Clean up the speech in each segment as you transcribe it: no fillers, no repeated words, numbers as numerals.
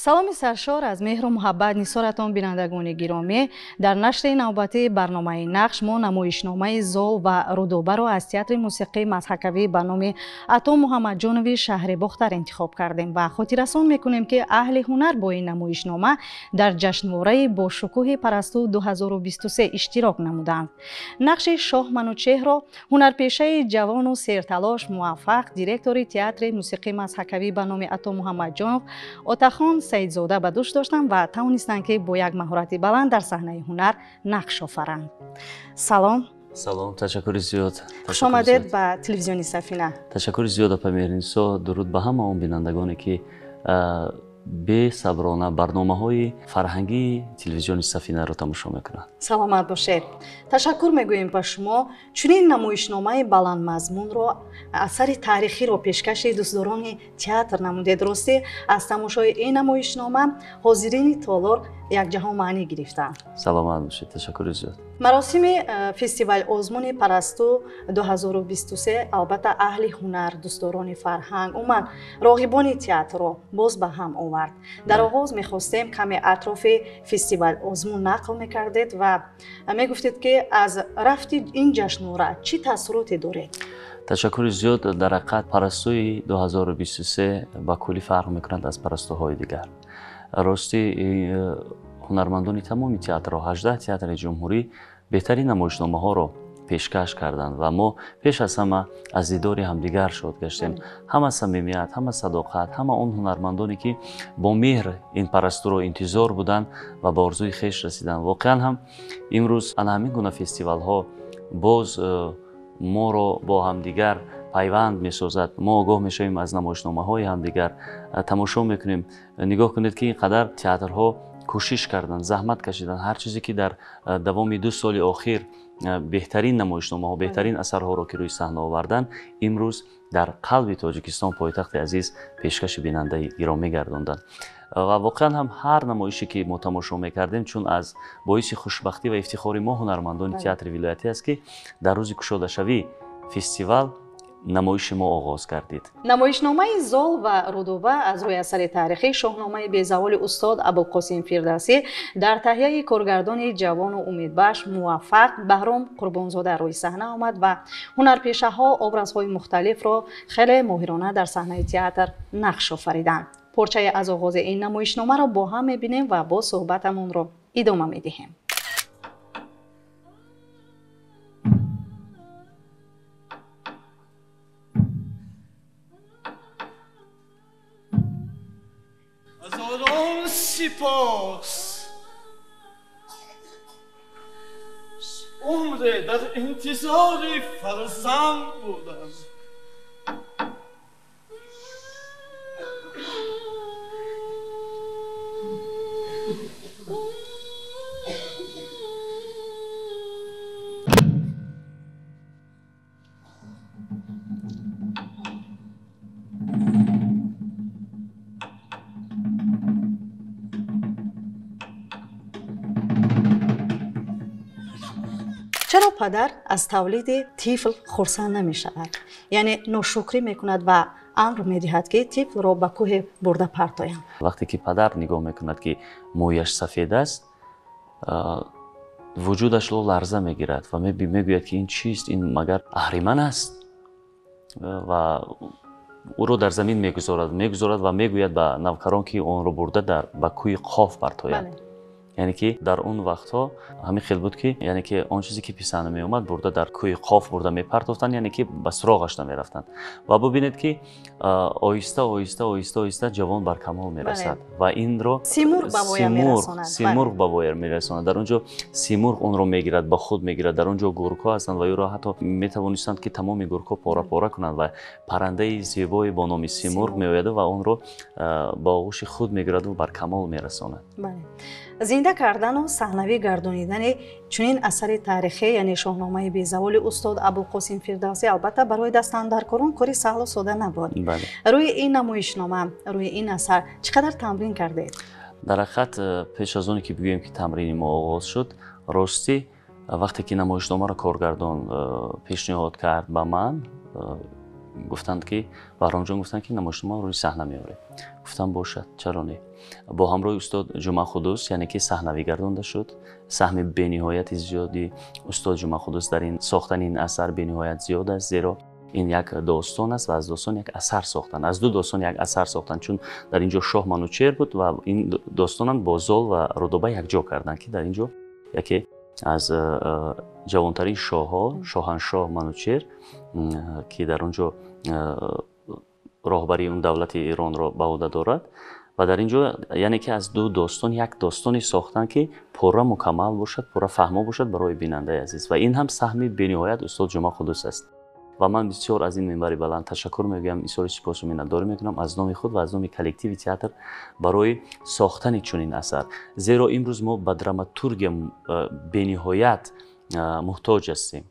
Саломи саршор аз меҳру муҳаббат нисоратон бинандагони гиромӣ. Дар нашри навбатии барномаи Нақш мо намоишномаи Зол ва Рудобаро аз театри мусиқии мазҳакавӣ ба номи Ато Муҳаммадҷонови шаҳри Бохтар интихоб кардем ва хотиррасон мекунем, ки аҳли ҳунар бо ин намоишнома дар ҷашнвораи бошукӯҳи Парасту 2023 иштирок намуданд. Нақши шоҳ Манучеҳрро ҳунарпешаи ҷавону серталош муваффақ, директори театри мусиқии мазҳакавӣ ба номи Ато Муҳаммадҷонов Отахон Саидзода ба дӯш доштанд ва тавонистанд, ки бо як маҳорати баланд дар саҳнаи ҳунар нақш офаранд. Салом. Салом, ташаккури зиёд. Хуш омадед ба телевизиони Сафина. Ташаккури зиёд, апа Меҳринисо. Дуруд ба ҳама он бинандагоне, ки бесаброна барномаҳои фарҳангии телевизиони Сафинаро тамошо мекунанд. Саломат бошед. Ташаккур мегӯем ба шумо. Чунин намоишномаи баландмазмунро, асари таърихиро пешкаши дӯстдорони театр намудед. Ростӣ аз тамошои ин намоишнома ҳозирини толор якҷаҳон маънӣ гирифтанд. Саломат бошед, ташаккури зиёд. Маросими фестивал озмуни Парасту 2023 албатта аҳли ҳунар, дӯстдорони фарҳанг, умуман роғибони театрро боз ба ҳам овард. Дар оғоз мехостем каме атрофи фестивал озмун нақл мекардед ва мегуфтед, ки аз рафти ин ҷашнвора чӣ таассуроте доред? Ташаккури зиёд. Дар ҳақиқат Парастуи 2023 ба куллӣ фарқ мекунад аз парастуҳои дигар. Ростӣ ҳунармандони тамоми театрро, 18 театри ҷумҳурӣ беҳтарин намоишномаҳоро пешкаш карданд ва мо пеш аз ҳама аз дидори ҳамдигар шод гаштем. Ҳама самимият, ҳама садоқат, ҳама он ҳунармандоне, ки бо меҳр ин парастуро интизор буданд ва ба орзуи хеш расиданд. Воқеан ҳам имрӯз ана ҳамин гуна фестивалҳо боз моро бо ҳамдигар пайванд месозад. Мо огоҳ мешавем аз намоишномаҳои ҳамдигар, тамошо мекунем. Нигоҳ кунед, ки ин қадар театрҳо кӯшиш карданд, заҳмат кашиданд. Ҳар чизе, ки дар давоми 2 соли охир беҳтарин намоишномаҳо, беҳтарин асарҳоро, ки рӯи саҳна оварданд, имрӯз дар қалби Тоҷикистон, пойтахти азиз, пешкаши бинандаи гиромӣ гардонданд. Ва воқеан ҳам ҳар намоише, ки мо тамошо мекардем, чун аз боиси хушбахтӣ ва ифтихори мо ҳунармандони театри вилоятӣ аст, ки дар рӯзи кушодашавӣ фестивал намоиши мо оғоз гардид. Намоишномаи Зол ва Рудоба аз рӯи асари таърихӣ Шоҳномаи безаволи устод Абулқосим Фирдавсӣ дар таҳияи коргардони ҷавону умедбахш муваффақ Баҳром Қурбонзода рӯи саҳна омад ва ҳунарпешаҳо образҳои мухталифро хеле моҳирона дар саҳнаи театр нақш офариданд. Порчае аз оғози ин намоишномаро бо ҳам мебинем ва боз суҳбатамонро идома медиҳем. سپاس عمر در انتظار فرزند بودم. Чаро падар аз тавлиди тифл хурсанд намешавад? Яъне ношукрӣ мекунад ва амр медиҳад, ки тифлро ба кӯҳе бурда партоянд. Вақте ки падар нигоҳ мекунад, ки мӯяш сафед аст, вуҷудашро ларза мегирад ва мегӯяд, ки ин чист, ин магар аҳриман аст, ва ӯро дар замин мегузорад ва мегӯяд ба навкарон, ки онро бурда ба кӯҳи Қоф партоянд. Яъне ки дар он вақтҳо ҳамин хел буд, ки яъне ки он чизе, ки писанда меомад, бурда дар кӯҳи Қоф бурда мепартофтанд, яъне ки ба суроғаш намерафтанд. Ва бубинед, ки оҳиста оҳиста оҳиста оҳиста ҷавон бар камол мерасад ва инро Симурғ ба воя мерасонад. Симурғ ба воя мерасонад. Дар он ҷо Симурғ онро мегирад, ба худ мегирад. Дар он ҷо гургҳо ҳастанд ва ӯро ҳатто метавонистанд, ки тамоми гургҳо пора пора кунанд ва паррандаи зебое бо номи Симурғ меояду ва онро ба оғӯши худ мегираду бар камол мерасонад. Зинда кардану саҳнавӣ гардонидани чунин асари таърихӣ, яъне Шоҳномаи безаволи устод Абулқосим Фирдавсӣ, албатта барои дастандаркорон кори саҳлу сода набуд. Рӯи ин намоишнома, рӯи ин асар чӣ қадар тамрин кардед? Дар ҳақиқат пеш аз оне, ки бигӯем, ки тамрини мо оғоз шуд, ростӣ вақте ки намоишномаро коргардон пешниҳод кард ба ман, гуфтанд ки Баҳромҷон гуфтанд, ки намоишнома рӯи саҳна меорем. Гуфтам бошад, чаро не. Бо ҳамроҳи устод Ҷумъахудус, яъне ки саҳнавӣ гардонда шуд. Саҳми бениҳояти зиёди устод Ҷумъахудус дар ин сохтани ин асар бениҳоят зиёд аст, зеро ин як достон аст ва аз достон як асар сохтан, аз ду достон як асар сохтан, чун дар ин ҷо шоҳ Манучер буд ва ин достонам бо Зол ва Рудоба якҷо карданд, ки дар ин ҷо яке аз ҷавонтарин шоҳҳо, шоҳаншоҳ Манучер, ки дар он ҷо роҳбарии он давлати Эронро ба уҳда дорад ва дар ин ҷо яъне ки аз ду достон як достоне сохтанд, ки пурра мукаммал бошад, пурра фаҳмо бошад барои бинандаи азиз. Ва ин ҳам саҳми бениҳоят устод Ҷумъахудус аст. Ва ман бисёр аз ин минбари баланд ташаккур мегӯям, изҳори сипосу миннатдорӣ мекунам аз номи худ ва аз номи коллективи театр барои сохтани чунин асар, зеро имрӯз мо ба драматургия бениҳоят муҳтоҷ ҳастем,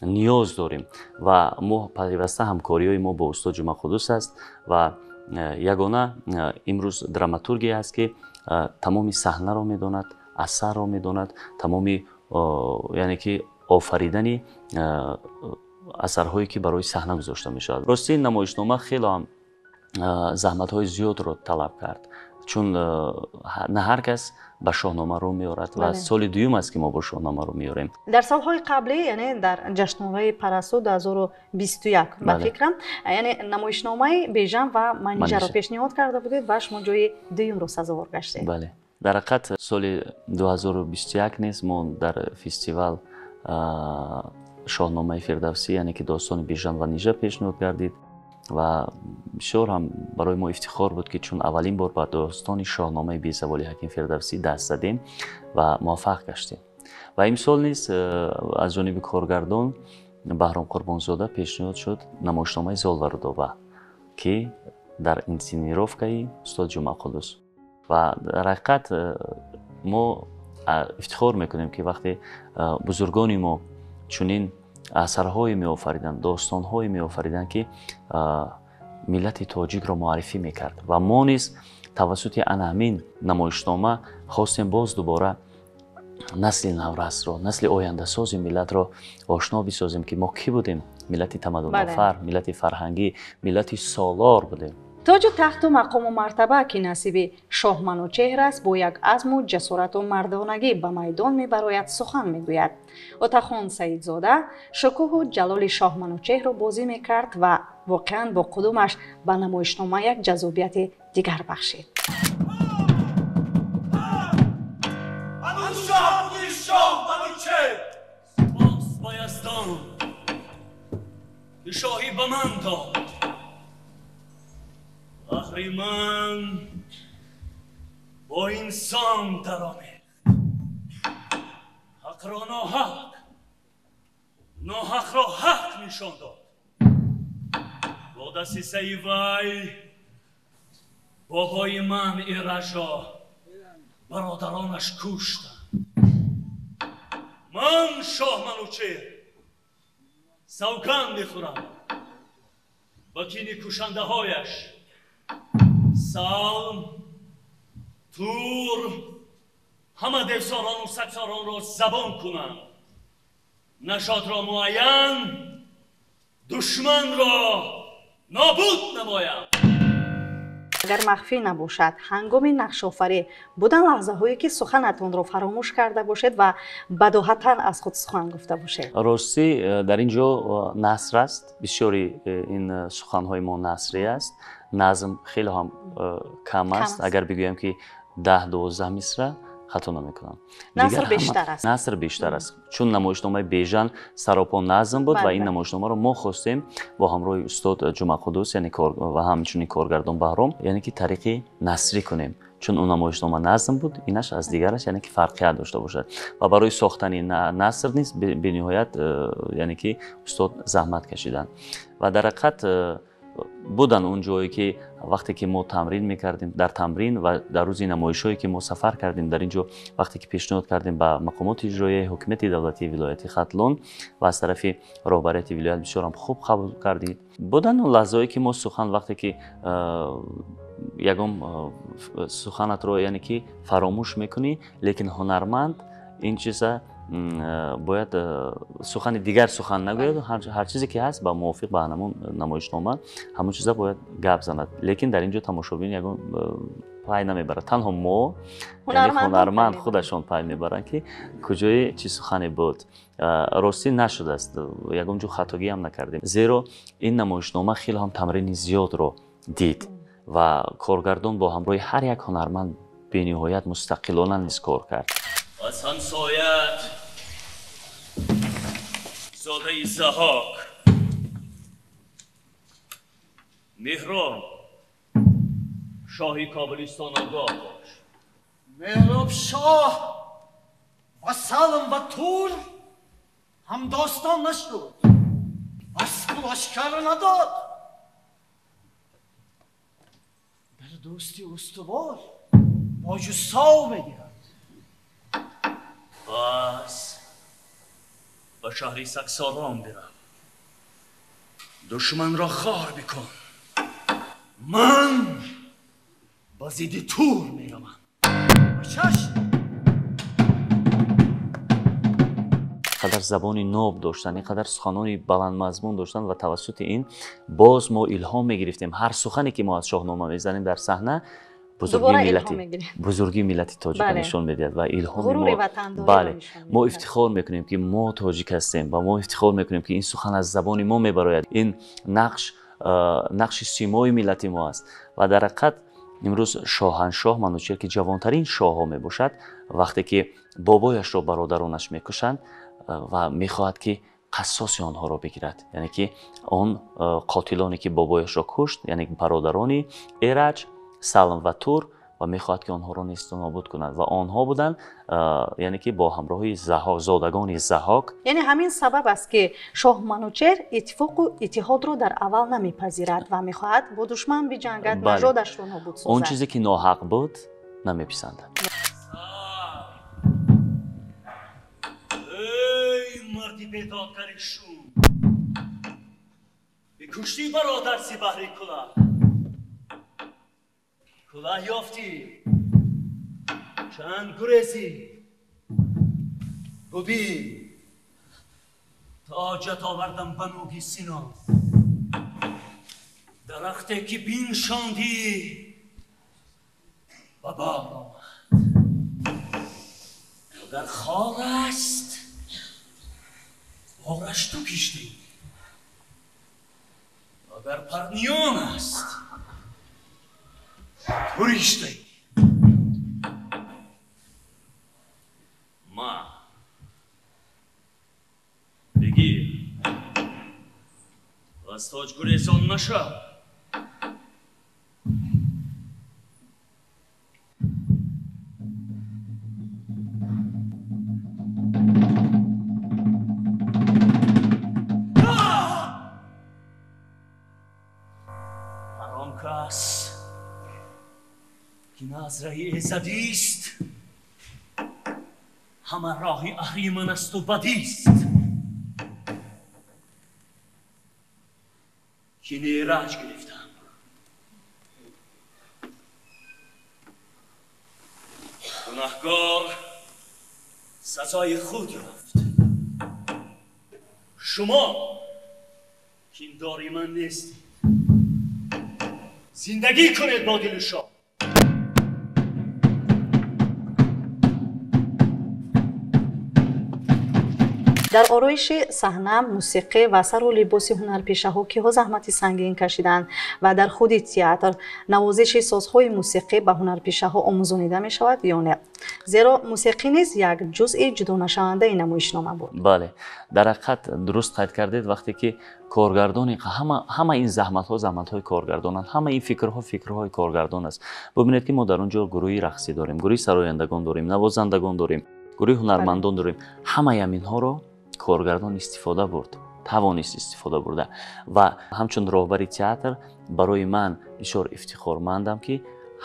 ниёз дорем ва мо пайваста ҳамкориҳои мо бо устод Ҷумъахудус аст ва ягона имрӯз драматургия аст, ки тамоми саҳнаро медонад, асарро медонад, тамоми яъне ки офаридани асарҳое, ки барои саҳна гузошта мешавад. Рости ин намоишнома хело ҳам заҳматҳои зиёдро талаб кард, чун на ҳар кас ба Шоҳнома рӯ меорад ва соли дуюм аст, ки мо бо Шоҳнома рӯ меорем. Дар солҳои қаблӣ, яъне дар ҷашнвораи Парасту 2021, ба фикрам, яъне намоишномаи Бежан ва Манижаро пешниҳод карда будед ва шумо ҷои дуюмро сазовор гаштед. Бале, дар ҳақиқат соли 2021 низ мо дар фестивал Шоҳномаи Фирдавсӣ, яъне ки достони Бежан ва Нижа пешниҳод гардид ва бисёр ҳам барои мо ифтихор буд, ки чун аввалин бор ба достони Шоҳномаи безаволи ҳаким Фирдавсӣ даст задем ва муваффақ гаштем. Ва имсол низ аз ҷониби коргардон Баҳром Қурбонзода пешниҳод шуд намоишномаи Зол ва Рудоба, ки дар инсценировкаи устод Ҷумъақудус. Ва дар ҳақиқат мо ифтихор мекунем, ки вақте бузургони мо чунин асарҳое меофариданд, достонҳое меофариданд, ки миллати тоҷикро муаррифӣ мекард ва мо низ тавассути ана ҳамин намоишнома хостем боз дубора насли наврасро, насли ояндасози миллатро ошно бисозем, ки мо кӣ будем: миллати тамаддунофар, миллати фарҳангӣ, миллати солор будем. Тоҷу тахту мақому мартаба, ки насиби шоҳ Манучеҳр аст, бо як азму ҷасорату мардонагӣ ба майдон мебарояд, сухан мегӯяд. Отахон Саидзода шукӯҳу ҷалоли шоҳ Манучеҳрро бозӣ мекард ва воқеан бо қудумаш ба намоишнома як ҷаззобияти дигар бахшид. Шоҳӣ ба ман дод, Аҳриман бо инсон даромехт, ҳақро ноҳақ, ноҳақро ҳақ нишон дод. Бо дасисаи вай бобои ман Иражро бародаронаш куштанд. Ман шоҳ Манучеҳр савганд мехӯрам ба кини кушандаҳояш Салм, Тур, ҳама девсорону сагсоронро забон кунам, нашодро муайян, душманро нобуд намоям. Агар махфӣ набошад, ҳангоми нақшофарӣ будан лаҳзаҳое, ки суханатонро фаромӯш карда бошед ва бадоҳатан аз худ сухан гуфта бошед? Ростӣ, дар ин ҷо наср аст, бисёри ин суханҳои мо насрӣ аст, назм хеле ҳам кам аст. Агар бигӯям, ки 10-12 мисра, хато намекунам. Наср бештар аст. Наср бештар аст, чун намоишномаи Бежан саропо назм буд ва ин намоишномаро мо хостем бо ҳамроҳи устод Ҷумъақудус, яъне ва ҳамчунин коргардон Баҳром, яъне ки тариқи насрӣ кунем, чун он намоишнома назм буд, инаш аз дигараш яъне ки фарқият дошта бошад. Ва барои сохтани наср низ бениҳоят яъне ки устод заҳмат кашиданд. Ва дар ҳақиқат будан он ҷое, ки вақте ки мо тамрин мекардем, дар тамрин ва дар рӯзи намоишҳое, ки мо сафар кардем, дар ин ҷо вақте ки пешниҳод кардем ба мақомоти иҷроияи ҳукумати давлатии вилояти Хатлон ва аз тарафи роҳбарияти вилоят бисёрам хуб қабул кардид. Будан он лаҳзаҳое, ки мо сухан, вақте ки ягон суханатро яъне ки фаромӯш мекунӣ, лекин ҳунарманд ин чиза бояд сухани дигар сухан нагӯяд, ҳар чизе ки ҳаст ба мувофиқ ба ҳамон намоишнома ҳамон чиза бояд гап занад. Лекин дар ин ҷо тамошобин ягон пай намебарад, танҳо мо, ҳунарманд худашон пай мебаранд, ки куҷои чӣ сухане буд. Ростӣ нашудааст, ягон ҷо хатогӣ ҳам накардем, зеро ин намоишнома хеле ҳам тамрини зиёдро дид ва коргардон бо ҳамроҳи ҳар як ҳунарманд бениҳоят мустақилона низ кор кард. Аз ҳамсоят зодаи Заҳок Меҳроб шоҳи Кобилистон огоҳ бош. Меҳроб шоҳ ва Салм ва Тур ҳамдостон нашуд, асбу лашкар надод, дар дӯсти устувор боҷу сов медиҳад. Пас ба шаҳри Саксорон бирав, душманро хор бикун. Ман ба зидди Тур меравам. Чашм! Қадар забони ноб доштанд, ин қадар суханони баландмазмун доштанд ва тавассути ин боз мо илҳом мегирифтем. Ҳар сухане ки мо аз Шоҳнома мезанем дар саҳна, бузургии миллати тоҷика нишон медиҳад ва илҳоми мо. Бале, мо ифтихор мекунем, ки мо тоҷик ҳастем ва мо ифтихор мекунем, ки ин сухан аз забони мо мебарояд. Ин нақш нақши симои миллати мо аст ва дар ҳақиқат имрӯз шоҳаншоҳ Манучеҳр, ки ҷавонтарин шоҳҳо мебошад, вақте ки бобояшро бародаронаш мекушанд ва мехоҳад, ки қассоси онҳоро бигирад, яъне ки он қотилоне ки бобояшро кушт, яъне бародарони Эраҷ, Салм ва Тур, ва мехоҳад, ки онҳоро несту нобуд кунад ва онҳо буданд, яъне ки бо ҳамроҳи Заҳок, зодагони Заҳок. Яъне ҳамин сабаб аст, ки шоҳ Манучеҳр иттифоқу иттиҳодро дар аввал намепазирад ва мехоҳад бо душман биҷангад, нажодашро нобуд созад. Он чизе ки ноҳақ буд намеписандад. Эй марди бедодгари шум, бикуштӣ бародар зи баҳри кулаҳ, кулаҳ ёфтӣ, чанд гурезӣ, бубин тоҷат овардам ба нӯги сино, дарахте ки биншондӣ ба бор омад, агар хор аст бораш ту киштӣ, агар парниён аст ту риштаӣ. Ма бигир, аз тоҷгурезон машав. Ҳар он кас ки назраи эзадист, ҳама роҳи аҳриман асту бадист. Ки нераҷ гирифтам, гунаҳкор сазои худ ёфт. Шумо киндори ман нестед, зиндагӣ кунед бо дилу шод. Дар ороиши саҳна, мусиқӣ ва сару либоси ҳунарпешаҳо киҳо заҳмати сангин кашиданд ва дар худи театр навозиши созҳои мусиқӣ ба ҳунарпешаҳо омӯзонида мешавад ё не? Зеро мусиқӣ низ як ҷузъи ҷудонашавандаи намоишнома буд. Бале, дар ҳақиқат дуруст қайд кардед. Вақте ки коргардони ҳама ин заҳматҳо заҳматҳои коргардонанд, ҳама ин фикрҳо фикрҳои коргардон аст. Бубинед, ки мо дар он ҷо гурӯҳи рақсӣ дорем, гурӯҳи сарояндагон дорем, навозандагон дорем, гурӯҳи ҳунармандон дорем. Ҳамаи ҳаминҳоро коргардон истифода бурд, тавонист истифода бурда ва ҳамчун роҳбари театр барои ман бисёр ифтихормандам, ки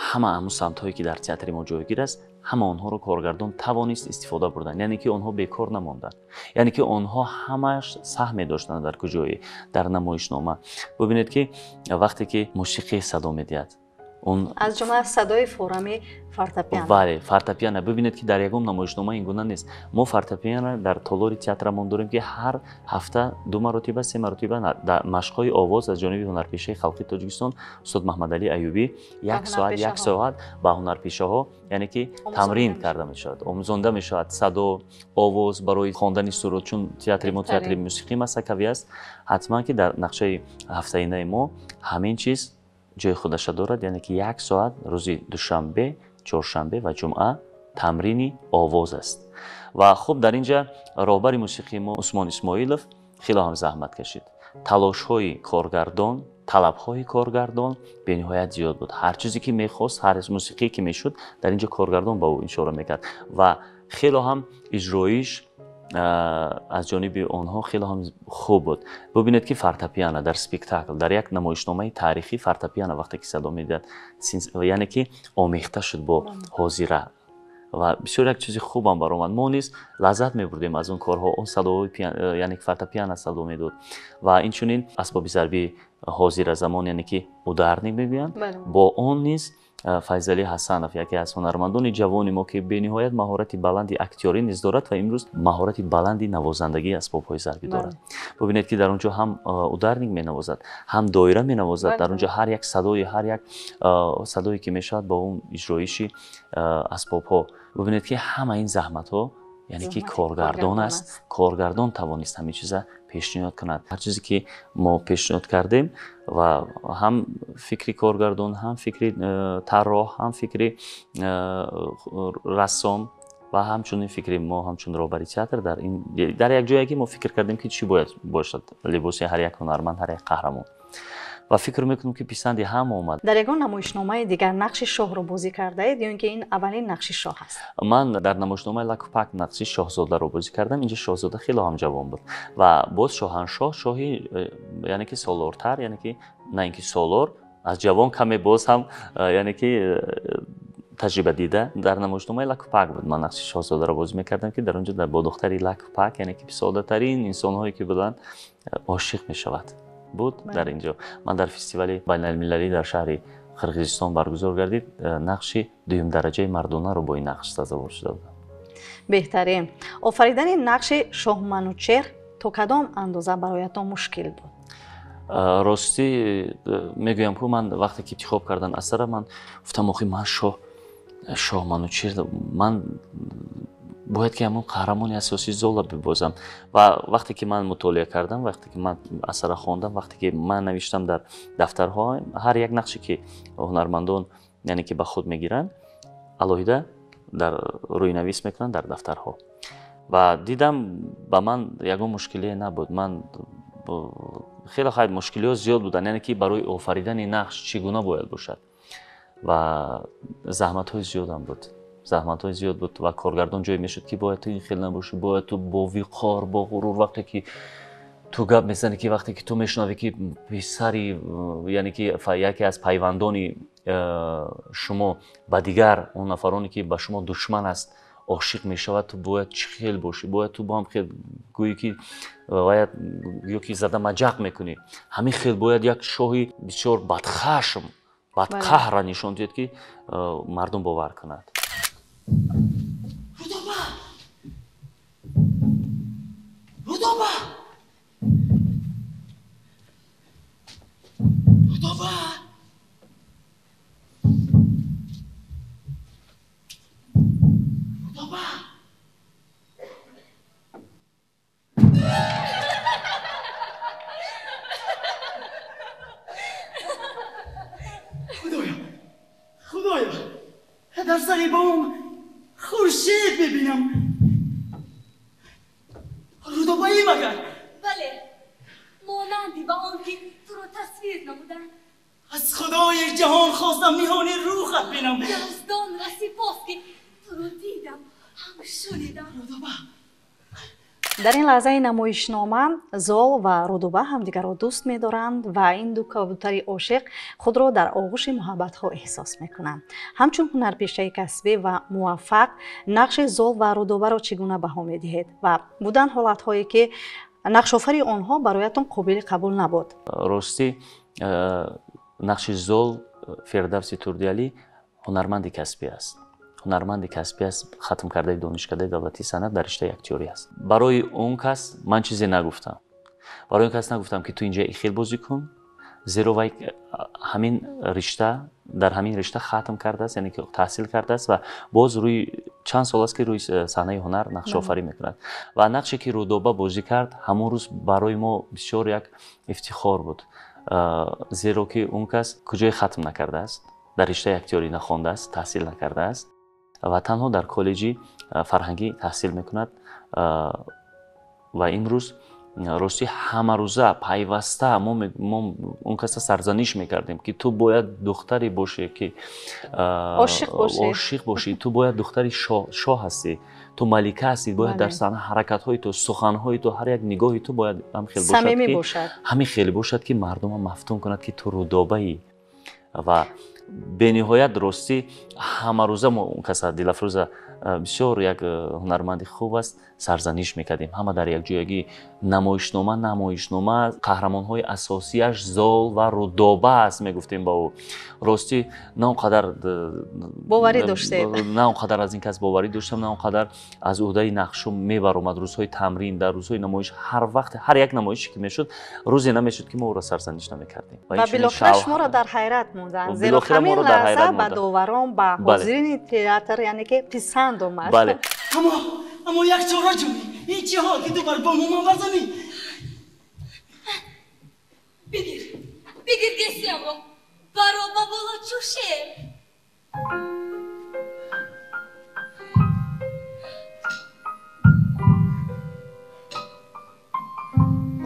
ҳама ҳамун самтҳое ки дар театри мо ҷойгир аст, ҳама онҳоро коргардон тавонист истифода бурдан, яъне ки онҳо бекор намонданд, яъне ки онҳо ҳамаш саҳме доштанд дар куҷое дар намоишнома. Бубинед, ки вақте ки мусиқӣ садо медиҳад, Аз ҷумла садои форами фортепиано. Бале, фортепиано. Бибинед, ки дар ягон намоишнома ин гуна нест. Мо фортепиано дар толори театрамон дорем, ки ҳар ҳафта 2 маротиба, 3 маротиба дар машқҳои овоз аз ҷониби ҳунарпешаи халқи Тоҷикистон устод Маҳмадалӣ Аюбӣ 1 соат 1 соат ба ҳунарпешаҳо, яъне ки тамрин карда мешавад, омӯзонда мешавад садо, овоз барои хондани суруд. Чун театри мо театри мусиқӣ масакавӣ аст, ҳатман ки дар нақшаи ҳафтаинаи мо ҳамин чиз ҷои худаша дорад, яъне ки 1 соат рӯзи душанбе, чоршанбе ва ҷумъа тамрини овоз аст. Ва хуб, дар ин ҷа роҳбари мусиқии мо Усмон Исмоилов хело ҳам заҳмат кашид. Талошҳои коргардон, талабҳои коргардон бениҳоят зиёд буд. Ҳар чизе ки мехост, ҳар мусиқие ки мешуд, дар ин ҷо коргардон ба ӯ ишора мекард ва хело ҳам иҷроиш аз ҷониби онҳо хеле ҳам хуб буд. Бубинед, ки фортепиано дар спектакл, дар як намоишномаи таърихӣ фортепиано вақте ки садо медиҳад, яъне ки омехта шуд бо ҳозира ва бисёр як чизи хубам баромад. Мо низ лаззат мебурдем аз он корҳо, он садоҳои, яъне ки фортепиано садо медод ва инчунин асбоби зарбии ҳозира замон, яъне ки ударник мегӯянд, бо он низ Файзалӣ Ҳасанов, яке аз ҳунармандони ҷавони мо, ки бениҳоят маҳорати баланди актёрӣ низ дорад ва имрӯз маҳорати баланди навозандагии асбобҳои зарбӣ дорад. Бубинед, ки дар он ҷо ҳам ударник менавозад, ҳам доира менавозад. Дар он ҷо ҳар як садои, ҳар як садое ки мешавад бо он иҷроиши асбобҳо. Бубинед, ки ҳама ин заҳматҳо, яъне ки коргардон аст, коргардон тавонист ҳамин чиза пешниҳод кунад. Ҳар чизе ки мо пешниҳод кардем ва ҳам фикри коргардон, ҳам фикри тарроҳ, ҳам фикри рассом ва ҳамчунин фикри мо ҳамчун роҳбари театр дар як ҷое ки мо фикр кардем, ки чӣ бояд бошад либоси ҳар як ҳунарманд, ҳар як қаҳрамон. Ва фикр мекунам, ки писанди ҳама омад. Дар ягон намоишномаи дигар нақши шоҳро бозӣ кардаед ё ин ки ин аввалин нақши шоҳ аст? Ман дар намоишномаи Лакупак нақши шоҳзодаро бозӣ кардам. Инҷа шоҳзода хело ҳам ҷавон буд ва боз шоҳаншоҳ, шоҳи, яъне ки солортар, яъне ки на ин ки солор, аз ҷавон каме боз ҳам, яъне ки таҷриба дида. Дар намоишномаи Лакупак буд, ман нақши шоҳзодаро бозӣ мекардам, ки дар он ҷо бо духтари Лакупак, яъне ки соддатарин инсонҳое ки буданд, ошиқ мешавад. Буд дар ин ҷо. Ман дар фестивали байналмилалӣ дар шаҳри Қирғизистон баргузор гардид, нақши дуюмдараҷаи мардонаро бо ин нақш сазовор шуда будам. Беҳтарин. Офаридани нақши шоҳманучеҳр то кадом андоза бароятон мушкил буд? Ростӣ мегӯям, ку ман вақте ки интихоб кардан асара, ман гуфтам, охи ман шоҳманучеҳр, ман бояд ки ҳамон қаҳрамони асосии Зола бибозам. Ва вақте ки ман мутолиа кардам, вақте ки ман асара хондам, вақте ки ман навиштам дар дафтарҳо, ҳар як нақше ки ҳунармандон, яъне ки ба худ мегиранд, алоҳида дар рӯйнавис мекунанд дар дафтарҳо. Ва дидам, ба ман ягон мушкилие набуд. Ман хеле хайр, мушкилиҳо зиёд буданд, яъне ки барои офаридани нақш чӣ гуна бояд бошад. Ва заҳматҳои зиёдам буд. Заҳматҳои зиёд буд ва коргардон ҷое мешуд, ки бояд ту ин хел набошӣ, бояд ту бо виқор, бо ғурур, вақте ки ту гап мезанӣ, ки вақте ки ту мешунавӣ, ки писари, яъне ки яке аз пайвандони шумо ба дигар он нафароне ки ба шумо душман аст ошиқ мешавад, ту бояд чӣ хел бошӣ, бояд ту бо ҳам хел гӯӣ, ки бояд ё ки зада маҷақ мекунӣ. Ҳамин хел бояд як шоҳи бисёр бадхашм, бадқаҳрра нишон диҳед, ки мардум бовар кунад. Рудоба! Рудоба! Рудоба! Рудоба! Худоё! Худоё! Дар сари бом хуршед мебинам. Рудобаӣ магар? Бале, монанди ба он ки туро тасвир намуданд. Аз худои ҷаҳон хостам ниҳони рӯхат бинам. Яздонро сипос, ки туро дидам, ҳам шунидам. Рудоба! Дар ин лаҳзаи намоишнома Зол ва Рудоба ҳамдигарро дӯст медоранд ва ин ду кабутари ошиқ худро дар оғӯши муҳаббатҳо эҳсос мекунанд. Ҳамчун ҳунарпешаи касбӣ ва муваффақ нақши Зол ва Рудобаро чӣ гуна баҳо медиҳед ва буданд ҳолатҳое ки нақшофари онҳо бароятон қобили қабул набуд? Ростӣ, нақши Зол Фирдавси Турдиалӣ ҳунарманди касбӣ аст. Ҳунарманди касбӣ аст, хатм кардаи донишкадаи давлатии санъат дар риштаи актёрӣ аст. Барои он кас ман чизе нагуфтам. Барои он кас нагуфтам, ки ту инҷа ихел бозӣ кун, зеро вай ҳамин ришта дар ҳамин ришта хатм кардааст, яъне ки таҳсил кардааст ва боз рӯи чанд сол аст, ки рӯи саҳнаи ҳунар нақшофарӣ мекунад. Ва нақше ки Рудоба бозӣ кард, ҳамон рӯз барои мо бисёр як ифтихор буд, зеро ки он кас куҷое хатм накардааст, дар риштаи актёрӣ нахондааст, таҳсил накардааст ва танҳо дар коллеҷи фарҳангӣ таҳсил мекунад. Ва имрӯз ростӣ ҳамарӯза пайваста мо он каса сарзаниш мекардем, ки ту бояд духтаре бошӣ, ки ошиқ бошӣ, ту бояд духтари шоҳ ҳастӣ, ту малика ҳастӣ, бояд дар саҳна ҳаракатҳои ту, суханҳои ту, ҳар як нигоҳи ту бояд ҳамин хел бошад, ки мардумро мафтун кунад, ки ту Рудобаӣ. Ва бениҳоят ростӣ ҳамарӯза мо он каса Дилафрӯза бисёр як ҳунарманди хуб аст, сарзаниш мекардем. Ҳама дар якҷоягӣ намоишнома қаҳрамонҳои асосияш Зол ва Рудоба аст, мегуфтем ба ӯ. Ростӣ на он қадар боварӣ доштед, на он қадар аз ин кас боварӣ доштам, на он қадар аз ӯҳдаи нақшу мебаромад. Рӯзҳои тамрин, дар рӯзҳои намоиш, ҳар вақт ҳар як намоише ки мешуд, рӯзе намешуд, ки мо ӯро сарзаниш намекардем. Ва билохира шуморо дар ҳайрат монданд, зеро ҳамин лаҳза ба доварон, ба ҳозирини театр, яъне ки писанд омад. Бале. Аммо як чора ҷӯй, ин чӣ ҳол ки ту бар бому ман барзанӣ? Бигир, бигир гесиямро, баро ба боло чӯ шер.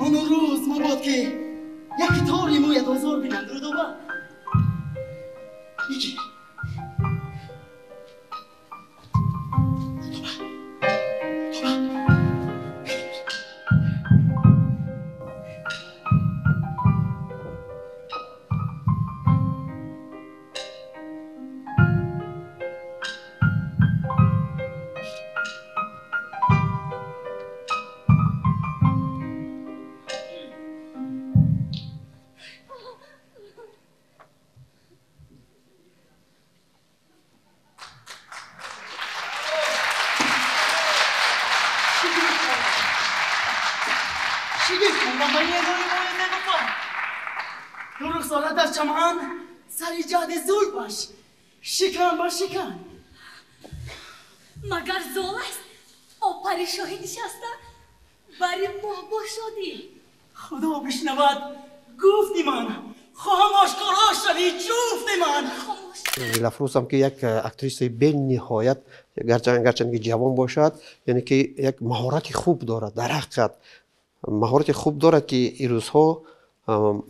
Он рӯз мабод, ки як тори мӯят озор бинанд, Рудоба. Бигир. شکن با شکن. مگر زول است او پریشاهی نشسته بری ماه با شادی. خدا بشنود گفتی من خواهم آشکارا شوی جفت من. Дилафрӯз ҳам ки як актриса бениҳоят, гарчанд ки ҷавон бошад, яъне ки як маҳорати хуб дорад, дар ҳақиқат маҳорати хуб дорад, ки ирӯзҳо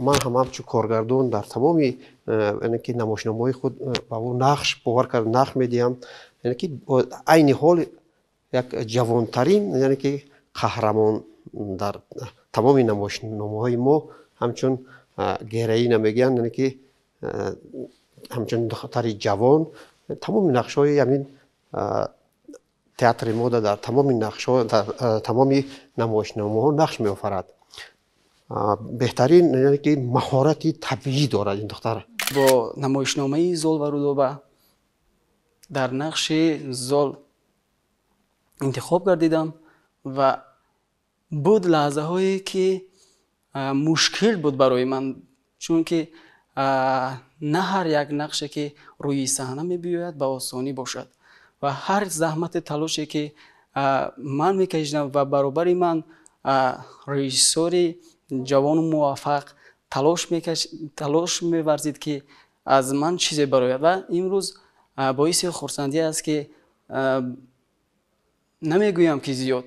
ман ҳам ҳамчун коргардон дар тамоми яъне ки намоишномаҳои худ ба ӯ нақш бовар карда нақш медиҳам. Яъне ки айни ҳол як ҷавонтарин, яъне ки қаҳрамон дар тамоми намоишномаҳои мо ҳамчун героина мегӯянд, яъне ки ҳамчун духтари ҷавон тамоми нақшҳои ҳамин театри мо дар тамоми нақшҳо, дар тамоми намоишномаҳо нақш меофарад. Беҳтарин, яъне ки маҳорати табиӣ дорад ин духтар. Бо намоишномаи Зол ва Рудоба дар нақши Зол интихоб гардидам ва буд лаҳзаҳое, ки мушкил буд барои ман, чунки на ҳар як нақше, ки рӯи саҳна мебиёяд, ба осонӣ бошад ва ҳар заҳмати талоше, ки ман мекашидам ва баробари ман режиссори ҷавону муваффақ талош меварзид, ки аз ман чизе барояд. Ва имрӯз боиси хурсандӣ аст, ки намегӯям, ки зиёд,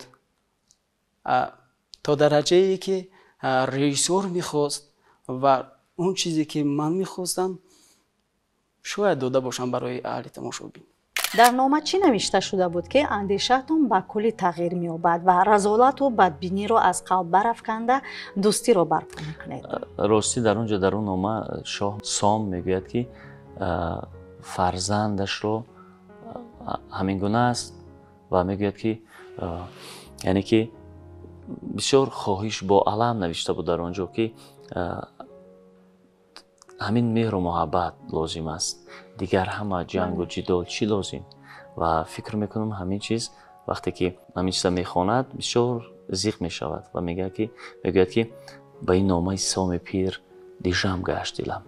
то дараҷае, ки режиссор мехост ва он чизе, ки ман мехостам, шояд дода бошам барои аҳли тамошобин. Дар нома чӣ навишта шуда буд, ки андешаатон ба куллӣ тағйир меёбад ва разолату бадбиниро аз қалб барафканда дӯстиро барпо мекунед? Ростӣ дар он ҷо, дар он нома шоҳ Сом мегӯяд, ки фарзандашро ҳамин гуна аст ва мегӯяд, ки яъне ки бисёр хоҳиш бо алам навишта буд дар он ҷо, ки Ҳамин меҳру муҳаббат лозим аст, дигар ҳама ҷангу ҷидол чӣ лозим? Ва фикр мекунам ҳамин чиз вақте ки ҳамин чиза мехонад, бисёр зиқ мешавад ва мегӯяд ки ба ин номаи Соми пир дижам гашт дилам.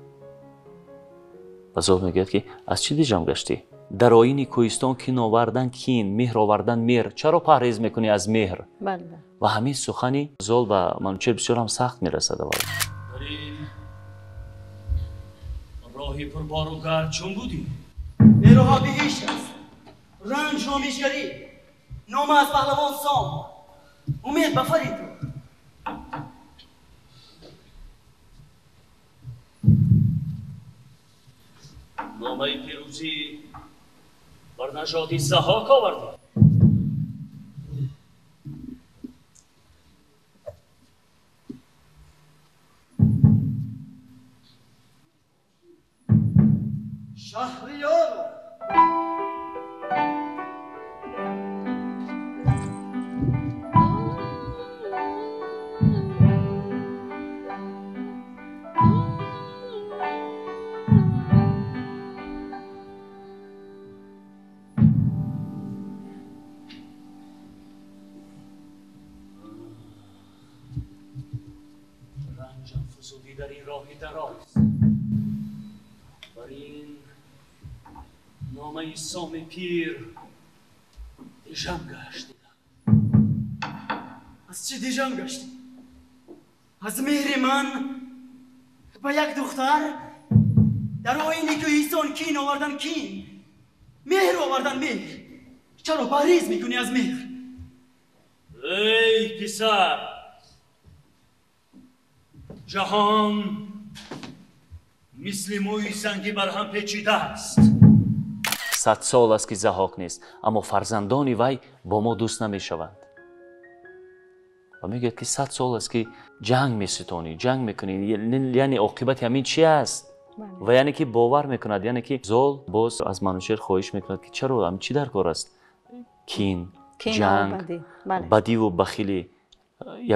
Ва Зол мегӯяд ки аз чӣ дижам гаштӣ? Дар оини кӯҳистон кин овардан кин, меҳр овардан меҳр, чаро парҳез мекунӣ аз меҳр? Ва ҳамин сухани Зол ба Манучеҳр бисёр ҳам сахт мерасад. Аввал дар ин роҳи пурбору гард чун будӣ? Меҳруҳо биҳишт аст, ранҷ ромишгарӣ, нома аз паҳлавон Сом, умед ба фари ту. Номаи пирӯзӣ бар нажоди Заҳҳок овардӣ. Шаҳриёр ранҷам фузудӣ дар ин роҳи дароз, бар ин номаи Соми пир дижам гашт. Аз чӣ дижам гаштӣ? Аз меҳри ман ба як духтар? Дар оини кӯҳистон кин овардан кин, меҳр овардан меҳр, чаро парҳез мекунӣ аз меҳр? Эй писар, ҷаҳон мисли мӯи сангӣ бар ҳам печида аст. 100 сол аст ки Заҳҳок нест, аммо фарзандони вай бо мо дӯст намешаванд. Ва мегӯяд ки 100 сол аст ки ҷанг меситонӣ, ҷанг мекунӣ, яъне оқибати ҳамин чи аст? Ва яъне ки бовар мекунад, яъне ки Зол боз аз Манучеҳр хоҳиш мекунад ки чаро ҳамин чӣ дар кор аст? Кин, ҷанг, бадиву бахилӣ,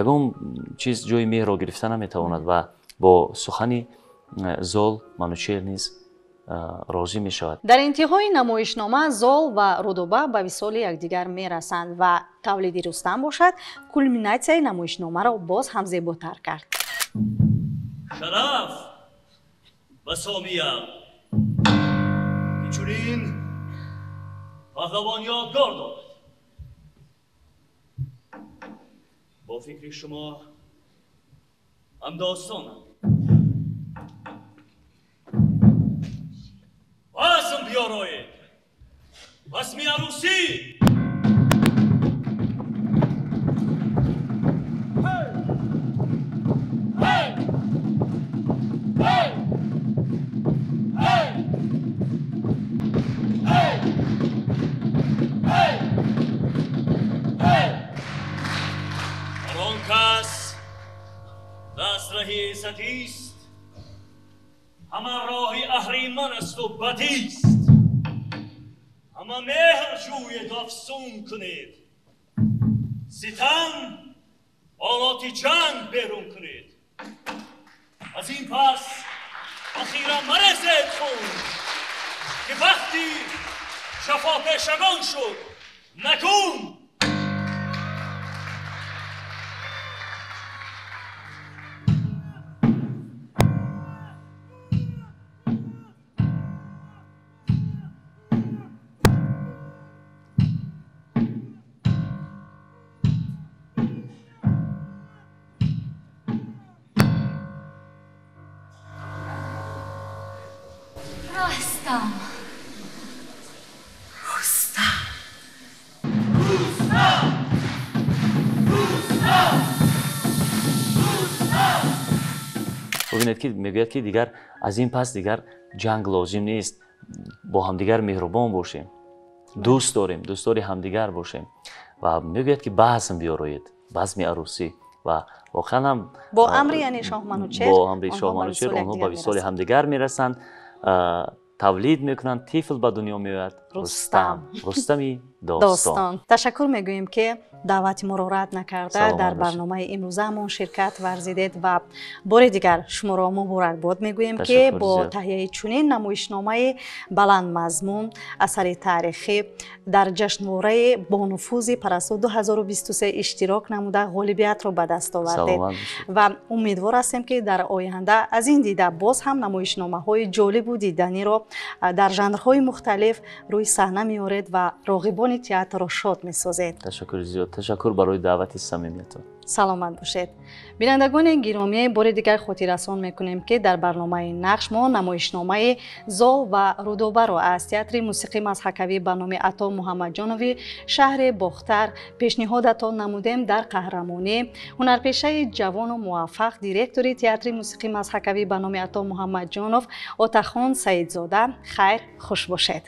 ягон чиз ҷои меҳрро гирифта наметавонад. Ва бо сухани Зол Манучеҳр низ розӣ мешавад. Дар интиҳои намоишнома Зол ва Рудоба ба висоли якдигар мерасанд ва тавлиди Рустам бошад кулминатсияи намоишномаро боз ҳам зеботар кард. Шараф ба Сомиям ки чунин паҳлавон ёдгор дорад. Бо фикри шумо ҳамдостонам. Базм биёроед, базми арӯсӣ. Ҳар он кас дастраҳи иззатист, ҳама роҳи аҳриман асту бадист. Ҳама меҳр ҷӯеду афсун кунед, ситам олоти ҷанг берун кунед. Аз ин пас охира марезед хун, ки вақти шафопешагон шуд накун. Рустам. Рустам. Рустам. Рустам. Рустам. Бубинед ки мегӯяд ки дигар аз ин пас дигар ҷанг лозим нест, бо ҳамдигар меҳрубон бошем, дӯст дорем, дӯстдори ҳамдигар бошем. Ва мегӯяд ки базм биёроед, базми арӯсӣ. Ва воқеан ҳам бо амри яъне шоҳ Манучеҳр, бо амри шоҳ Манучеҳр онҳо ба висоли ҳамдигар мерасанд, тавлид мекунанд, тифл ба дунё меояд. Рустам. Рустами достон. Ташаккур мегӯем, ки даъвати моро рад накарда дар барномаи имрӯзаамон ширкат варзидед ва бори дигар шуморо муборакбод мегӯем, ки бо таҳияи чунин намоишномаи баландмазмун, асари таърихӣ дар ҷашнвораи бонуфузи Парасту 2023 иштирок намуда ғолибиятро ба даст овардед ва умедвор ҳастем, ки дар оянда аз ин дида боз ҳам намоишномаҳои ҷолибу диданиро дар жанрҳои мухталиф рӯи саҳна меоред ва роғибони театрро шод месозед. Ташаккури зиёд, ташаккур барои даъвати самимиятон. Саломат бошед. Бинандагони гиромӣ, бори дигар хотиррасон мекунем, ки дар барномаи Нақш мо намоишномаи Зол ва Рудобаро аз театри мусиқӣ мазҳакавӣ ба номи Ато Муҳаммадҷонови шаҳри Бохтар пешниҳодатон намудем. Дар қаҳрамонӣ ҳунарпешаи ҷавону муваффақ, директори театри мусиқӣ мазҳакавӣ ба номи Ато Муҳаммадҷонов Отахон Саидзода. Хайр, хуш бошед.